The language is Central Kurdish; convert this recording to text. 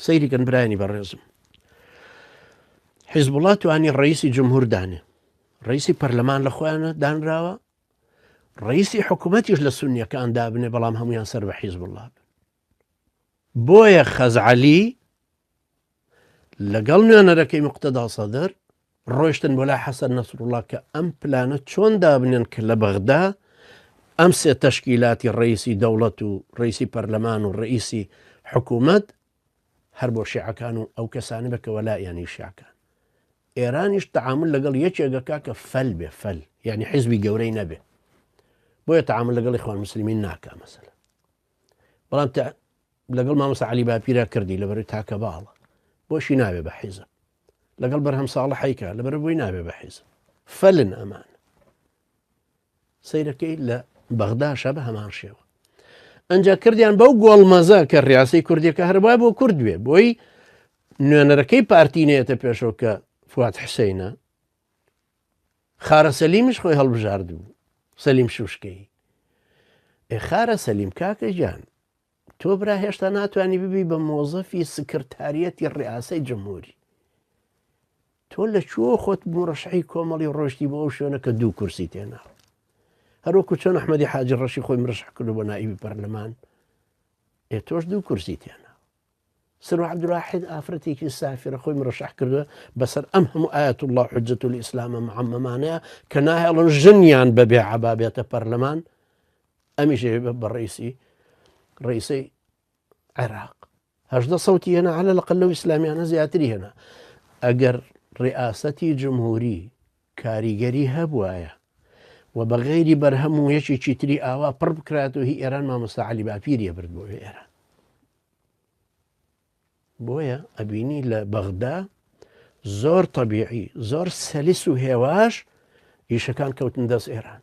سەیری کەن برایانی بەڕێزم حیزبوڵا توانی ڕئیسی جمهور دانێ ڕئیسی پەرلەمان لە خۆیانە دانراوە ڕئیسی حکوومەتیش لە سونیەکان دابنێ بەڵام هەمویان سەر بە حیزبوڵا بن بۆیە خەزعەلی لەگەڵ نوێنەرەکەی مقتەدا سەدر ڕۆیشتن بۆ لای حەسەن نەسروڵا کە ئەم پلانە چۆن دابنێن کە لە بەغدا ئەم سێ تەشکیلاتی ڕئیسی دەوڵەت و ڕئیسی پەرلەمان و ڕئیسی حکوومەت هەر بۆ شیعەکان و ئەو کەسانە بە کە وەلائیانی شیعەکان ئێرانیش تعامل لەگەڵ یەکێکەکە کە فەل بێ فەل یعنی حیزبی گەورەی نەبێ بۆیە تعامل لەگەڵ ئیخوان مسلمین ناکا مەسەلە بەڵام لەگەڵ مامۆستا عەلی باپیرە کردی لەبەرەی تاکە باڵە بۆشی ناوێ بە حیزب لەگەڵ بەرهەم ساڵە حیکا لەبەر بۆی ناوێ بە حیزب فەلن ئەمان سەیرەکەی لە بەغداشە بە هەمان شێوە ئەجا کردیان بەو گۆڵمەزە کە ڕاسی کوردیەکە هەروای بۆ کورد بێ بۆی نوێنەرەکەی پارتی نێتە پێشەوە کە فواد حسینە خارە سەلیمیش خۆی هەڵبژارد بوو سەلیم شوشکەی ئێ خارە سەلیم کاکە گیان تۆ برا هێشتا ناتوانانی ببی بە مۆزەفی سکرتاریەتی ڕیاسەی جمهوری تۆ لە کوێ خۆت مرەشحی کۆمەڵی ڕۆشتی بۆ ئەو شوێنە کە دوو کورسی تێنا هەروەکو چۆن ئەحمەدی حاجی ڕەشی خۆی مرەشح کردو بۆ نائیبی پەرلەمان ئێ تۆش دوو کورسی تێنا سروە عەبدولواحید ئافرەتێکی سافرە خۆی مرەشەح کردووە بەسەر ئەم هەموو ئاەت الله حجەت الئیسلامە معەمەمانەیە کە ناهێڵن ژنیان بەبێ عەبا بێتە پەرلەمان ئەمیش بە ڕئیسی ڕئیسەی عێراق هەژدە سەوتی هێنا عەلە لەقل لەو ئیسلامیانە زیاتری هێنا ئەگەر ڕئاسەتی جمهوری کاریگەری هەبوایە و بە غەیری بەرهەم و یەکێکی تری ئاوا پڕ بکراتەوە هی ئێران مامۆستا عەلی باپیریە برد بۆ ئێران بۆیە ئەبینی لە بەغدا زۆر تەبیعی زۆر سەلیس و هێواش ئیشەکان کەوتن دەست ئێران.